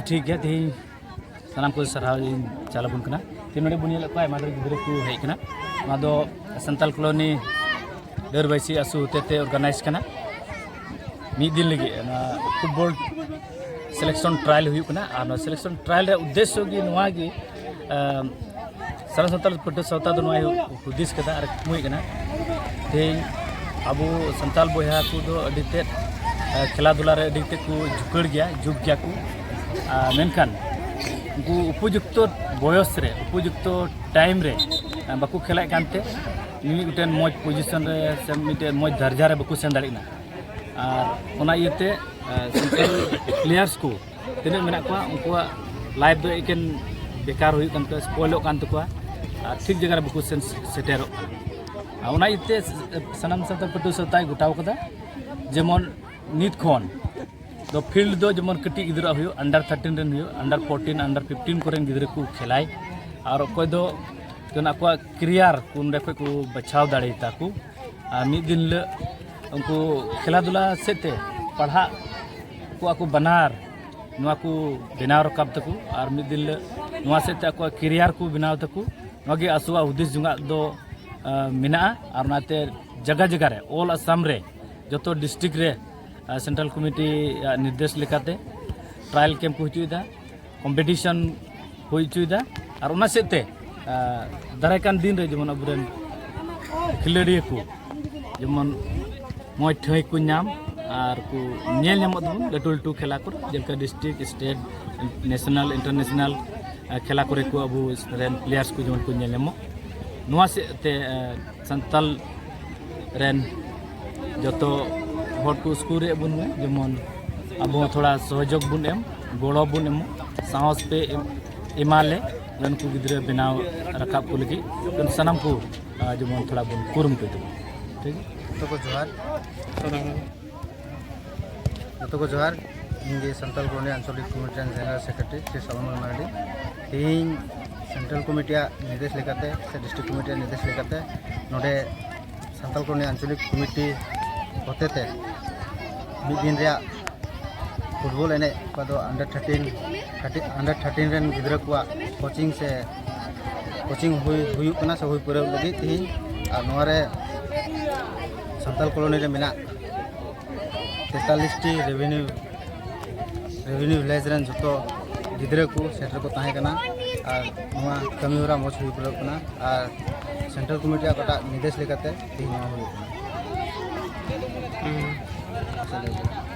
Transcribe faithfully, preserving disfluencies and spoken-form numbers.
ᱴᱷᱤᱠ ᱜᱮᱭᱟ, ᱛᱮᱦᱮᱧ ᱥᱟᱱᱟᱢ ᱠᱚ ᱥᱟᱨᱦᱟᱣ ᱤᱧ ᱪᱟᱞ ᱟᱵᱚᱱ ᱠᱟᱱᱟ᱾ ᱛᱮᱦᱮᱧ ᱱᱚᱰᱮ ᱵᱚᱱ ᱧᱮᱞᱮᱫ ᱠᱚᱣᱟ, ᱟᱭᱢᱟ ᱰᱷᱮᱨ ᱜᱤᱫᱽᱨᱟᱹ ᱠᱚ ᱦᱮᱡ ᱠᱟᱱᱟ᱾ ᱱᱚᱣᱟ ᱫᱚ ᱥᱟᱱᱛᱟᱞ ᱠᱚᱞᱚᱱᱤ ᱰᱟᱹᱨᱵᱟᱹᱭᱥᱤ ᱟᱹᱥᱩ ᱦᱚᱛᱮᱛᱮ organize ᱠᱟᱱᱟ᱾ ᱢᱤᱫ ᱫᱤᱱ ᱞᱟᱹᱜᱤᱫ ᱚᱱᱟ football selection trial ᱦᱩᱭᱩᱜ ᱠᱟᱱᱟ᱾ ᱟᱨ ᱱᱚᱣᱟ selection trial ᱨᱮᱭᱟᱜ ᱩᱫᱽᱫᱮᱥᱥᱚ ᱜᱮ ᱱᱚᱣᱟ ᱜᱮ, ᱟᱢ, ᱥᱟᱱᱟᱢ ᱥᱟᱱᱛᱟᱲ ᱯᱟᱹᱴᱷᱩᱣᱟᱹ ᱥᱟᱶᱛᱟ ᱫᱚ ᱱᱚᱣᱟ ᱦᱩᱫᱤᱥ ᱠᱟᱫᱟ ᱟᱨ ᱠᱩᱠᱢᱩᱭ ᱠᱟᱱᱟ᱾ ᱛᱮᱦᱮᱧ ᱟᱵᱚ ᱥᱟᱱᱛᱟᱲ ᱵᱚᱭᱦᱟ ᱠᱚᱫᱚ ᱟᱹᱰᱤ ᱛᱮᱫ, ᱟᱸ, ᱠᱷᱮᱞᱟ ᱫᱷᱩᱞᱟ ᱨᱮ ᱟᱹᱰᱤ ᱛᱮᱫ ᱠᱚ ᱡᱷᱩᱠᱟᱹᱲ ᱜᱮᱭᱟ, ᱡᱷᱩᱠ ᱜᱮᱭᱟ ᱠᱚ᱾ ᱟᱨ ᱢᱮᱱᱠᱷᱟᱱ ᱩᱱᱠᱩ ᱩᱯᱚᱡᱩᱠᱛᱚ ᱵᱚᱭᱚᱥ ᱨᱮ, ᱩᱯᱚᱡᱩᱠᱛᱚ time ᱨᱮ, ᱟᱸ, ᱵᱟᱠᱚ ᱠᱷᱮᱞᱟᱜ ᱠᱟᱱᱛᱮ ᱢᱤᱫ ᱢᱤᱫᱴᱮᱱ ᱢᱚᱡᱽ position ᱨᱮ ᱥᱮ ᱢᱤᱫᱴᱮᱱ ᱢᱚᱡᱽ ᱫᱟᱨᱡᱟ ᱨᱮ ᱵᱟᱠᱚ ᱥᱮᱱ ᱫᱟᱲᱮᱭᱟᱜ ᱠᱟᱱᱟ᱾ ᱟᱨ ᱚᱱᱟ ᱤᱭᱟᱹᱛᱮ, ᱟᱸ, ᱥᱟᱱᱛᱟᱲ players ᱠᱚ ᱛᱤᱱᱟᱹᱜ ᱢᱮᱱᱟᱜ ᱠᱚᱣᱟ, ᱩᱱᱠᱩᱣᱟᱜ life ᱫᱚ ᱮᱠᱮᱱ ᱵᱮᱠᱟᱨ ᱦᱩᱭᱩᱜ ᱠᱟᱱ ᱛᱟᱠᱚᱣᱟ, spoilᱚᱜ ᱠᱟᱱ ᱛᱟᱠᱚᱣᱟ, ᱟᱨ ᱴᱷᱤᱠ ᱡᱟᱭᱜᱟ ᱨᱮ ᱵᱟᱠᱚ ᱥᱮᱱ ᱥᱮᱴᱮᱨᱚᱜ ᱠᱟᱱᱟ᱾ ᱟᱨ ᱚᱱᱟ ᱤᱭᱟᱹᱛᱮ ᱥᱟᱱᱟᱢ ᱥᱟᱱᱛᱟᱲ ᱯᱟᱹᱴᱷᱩᱣᱟᱹ ᱥᱟᱶᱛᱟᱭ ᱜᱚᱴᱟᱣ ᱠᱟᱫᱟ, ᱡᱮᱢᱚᱱ ᱱᱤᱛ ᱠᱷᱚᱱ ᱫᱚ field ᱫᱚ ᱡᱮᱢᱚᱱ ᱠᱟᱹᱴᱤᱡ ᱜᱤᱫᱽᱨᱟᱹ ᱦᱩᱭᱩᱜ, under thirteen ᱨᱮᱱ ᱦᱩᱭᱩᱜ, under fourteen, under fifteen ᱠᱚᱨᱮᱱ ᱜᱤᱫᱽᱨᱟᱹ ᱠᱚ ᱠᱷᱮᱞᱟᱭ, ᱟᱨ ᱚᱠᱚᱭ ᱫᱚ ᱡᱮᱢᱚᱱ ᱟᱠᱚᱣᱟᱜ career ᱠᱚ ᱱᱚᱸᱰᱮ ᱠᱷᱚᱡ ᱠᱚ ᱵᱟᱪᱷᱟᱣ ᱫᱟᱲᱮᱭᱟᱛᱟ ᱠᱚ᱾ ᱟᱨ ᱢᱤᱫ ᱫᱤᱱ ᱦᱤᱞᱳᱜ ᱩᱱᱠᱩ ᱠᱷᱮᱞᱟ ᱫᱷᱩᱞᱟ ᱥᱮᱫ ᱛᱮ ᱯᱟᱲᱦᱟᱜ ᱠᱚᱣᱟ ᱠᱚ ᱵᱟᱱᱟᱨ, ᱱᱚᱣᱟ ᱠᱚ ᱵᱮᱱᱟᱣ ᱨᱟᱠᱟᱵ ᱛᱟᱠᱚ, ᱟᱨ ᱢᱤᱫ ᱫᱤᱱ ᱦᱤᱞᱳᱜ ᱱᱚᱣᱟ ᱥᱮᱫ ᱛᱮ ᱟᱠᱚᱣᱟᱜ career ᱠᱚ ᱵᱮᱱᱟᱣ ᱛᱟᱠᱚ, ᱱᱚᱣᱟ ᱜᱮ ᱟᱥᱚᱜᱼᱟ, ᱦᱩᱫᱤᱥ ᱡᱚᱝᱟᱜ ᱫᱚ, ᱟᱸ, ᱢᱮᱱᱟᱜᱼᱟ᱾ ᱟᱨ ᱚᱱᱟᱛᱮ ᱡᱟᱭᱜᱟ ᱡᱟᱭᱜᱟ ᱨᱮ, all ᱟᱥᱟᱢ ᱨᱮ, ᱡᱚᱛᱚ district ᱨᱮ, ᱟᱸ, central committee ᱟᱜ ᱱᱤᱨᱫᱮᱥ ᱞᱮᱠᱟᱛᱮ trial camp ᱠᱚ ᱦᱚᱪᱚᱭᱮᱫᱟ, competition ᱦᱩᱭ ᱦᱚᱪᱚᱭᱮᱫᱟ᱾ ᱟᱨ ᱚᱱᱟ ᱥᱮᱫ ᱛᱮ, ᱟᱸ, ᱫᱟᱨᱟᱭ ᱠᱟᱱ ᱫᱤᱱ ᱨᱮ ᱡᱮᱢᱚᱱ ᱟᱵᱚᱨᱮᱱ ᱠᱷᱤᱞᱟᱹᱲᱤᱭᱟᱹ ᱠᱚ ᱡᱮᱢᱚᱱ ᱢᱚᱡᱽ ᱴᱷᱟᱹᱭ ᱠᱚ ᱧᱟᱢ ᱟᱨ ᱠᱚ ᱧᱮᱞ ᱧᱟᱢᱚᱜ ᱛᱟᱵᱚᱱ ᱞᱟᱹᱴᱩ ᱞᱟᱹᱴᱩ ᱠᱷᱮᱞᱟ ᱠᱚᱨᱮ, ᱡᱮᱞᱮᱠᱟ district, state, national, international, ᱟᱸ, ᱠᱷᱮᱞᱟ ᱠᱚᱨᱮ ᱠᱚ ᱟᱵᱚ ᱨᱮᱱ players ᱠᱚ ᱡᱮᱢᱚᱱ ᱠᱚ ᱧᱮᱞ ᱧᱟᱢᱚᱜ᱾ ᱱᱚᱣᱟ ᱥᱮᱫ ᱛᱮ, ᱟᱸ, ᱥᱟᱱᱛᱟᱞ ᱨᱮᱱ ᱡᱚᱛᱚ ᱦᱚᱲ ᱠᱚ ᱩᱥᱠᱩᱨᱮᱫ ᱵᱚᱱ ᱢᱮ, ᱡᱮᱢᱚᱱ ᱟᱵᱚ ᱦᱚᱸ ᱛᱷᱚᱲᱟ ᱥᱚᱦᱚᱡᱳᱜᱽ ᱵᱚᱱ ᱮᱢ, ᱜᱚᱲᱚ ᱵᱚᱱ ᱮᱢᱚᱜ, ᱥᱟᱦᱚᱥ ᱯᱮ ᱮᱢ, ᱮᱢᱟ ᱞᱮ, ᱩᱱᱠᱩ ᱜᱤᱫᱽᱨᱟᱹ ᱵᱮᱱᱟᱣ ᱨᱟᱠᱟᱵ ᱠᱚ ᱞᱟᱹᱜᱤᱫ᱾ ᱥᱟᱱᱟᱢ ᱠᱚ, ᱟᱸ, ᱡᱮᱢᱚᱱ ᱛᱷᱚᱲᱟ ᱵᱚᱱ ᱠᱩᱨᱩᱢᱩᱴᱩᱭ ᱛᱟᱵᱚᱱ᱾ ᱴᱷᱤᱠ? ᱡᱚᱛᱚ ᱠᱚ ᱡᱚᱦᱟᱨ᱾ ᱡᱚᱛᱚ ᱠᱚ ᱡᱚᱦᱟᱨ᱾ ᱤᱧ ᱜᱮ ᱥᱟᱱᱛᱟᱞ ᱠᱚᱞᱚᱱᱤ ᱟᱧᱪᱚᱞᱤᱠ ᱠᱚᱢᱤᱴᱤ ᱨᱮᱱ general secretary ᱥᱨᱤ ᱥᱚᱞᱚᱢᱚᱱ ᱢᱟᱨᱰᱤ᱾ ᱛᱮᱦᱮᱧ central committee ᱟᱜ ᱱᱤᱨᱫᱮᱥ ᱞᱮᱠᱟᱛᱮ ᱥᱮ district committee ᱟᱜ ᱱᱤᱨᱫᱮᱥ ᱞᱮᱠᱟᱛᱮ ᱱᱚᱰᱮ ᱥᱟᱱᱛᱟᱞ ᱠᱚᱞᱚᱱᱤ ᱟᱧᱪᱚᱞᱤᱠ ᱠᱚᱢᱤᱴᱤ ᱦᱚᱛᱮᱛᱮ ᱢᱤᱫ ᱫᱤᱱ ᱨᱮᱭᱟᱜ ᱯᱷᱩᱴᱵᱚᱞ ᱮᱱᱮᱡ ᱚᱠᱟ ᱫᱚ under thirteen, under thirteen ᱨᱮᱱ ᱜᱤᱫᱽᱨᱟᱹ ᱠᱚᱣᱟᱜ ᱠᱳᱪᱤᱝ ᱥᱮ ᱠᱳᱪᱤᱝ ᱦᱩᱭ ᱦᱩᱭᱩᱜ ᱠᱟᱱᱟ ᱥᱮ ᱦᱩᱭ ᱯᱩᱨᱟᱹᱣ ᱞᱟᱹᱜᱤᱫ ᱛᱮᱦᱮᱧ᱾ ᱟᱨ ᱱᱚᱣᱟ ᱨᱮ ᱥᱟᱱᱛᱟᱲ ᱠᱚᱞᱚᱱᱤ ᱨᱮ ᱢᱮᱱᱟᱜ ᱛᱮᱛᱟᱞᱤᱥ ᱴᱤ ᱨᱮᱵᱷᱮᱱᱤᱭᱩ ᱨᱮᱵᱷᱮᱱᱤᱭᱩ ᱵᱷᱤᱞᱮᱡᱽ ᱨᱮᱱ ᱡᱚᱛᱚ ᱜᱤᱫᱽᱨᱟᱹ ᱠᱚ ᱥᱮᱴᱮᱨ ᱠᱚ ᱛᱟᱦᱮᱸ ᱠᱟᱱᱟ᱾ ᱟᱨ ᱱᱚᱣᱟ ᱠᱟᱹᱢᱤ ᱦᱚᱨᱟ ᱢᱚᱡᱽ ᱦᱩᱭ ᱯᱩᱨᱟᱹᱜ ᱠᱟᱱᱟ᱾ ᱟᱨ ᱥᱮᱱᱴᱨᱟᱞ ᱠᱚᱢᱤᱴᱤᱭᱟᱜ ᱚᱠᱟᱴᱟᱜ ᱱᱤᱨᱫᱮᱥ ᱞᱮᱠᱟᱛᱮ ᱛᱮᱦᱮᱧ ᱱᱚᱣᱟ ᱦᱩᱭᱩᱜ ᱠᱟᱱᱟ᱾ ᱦᱩᱸ᱾ ᱟᱪᱪᱷᱟ, ᱞᱟᱹᱭ ᱵᱮᱱ᱾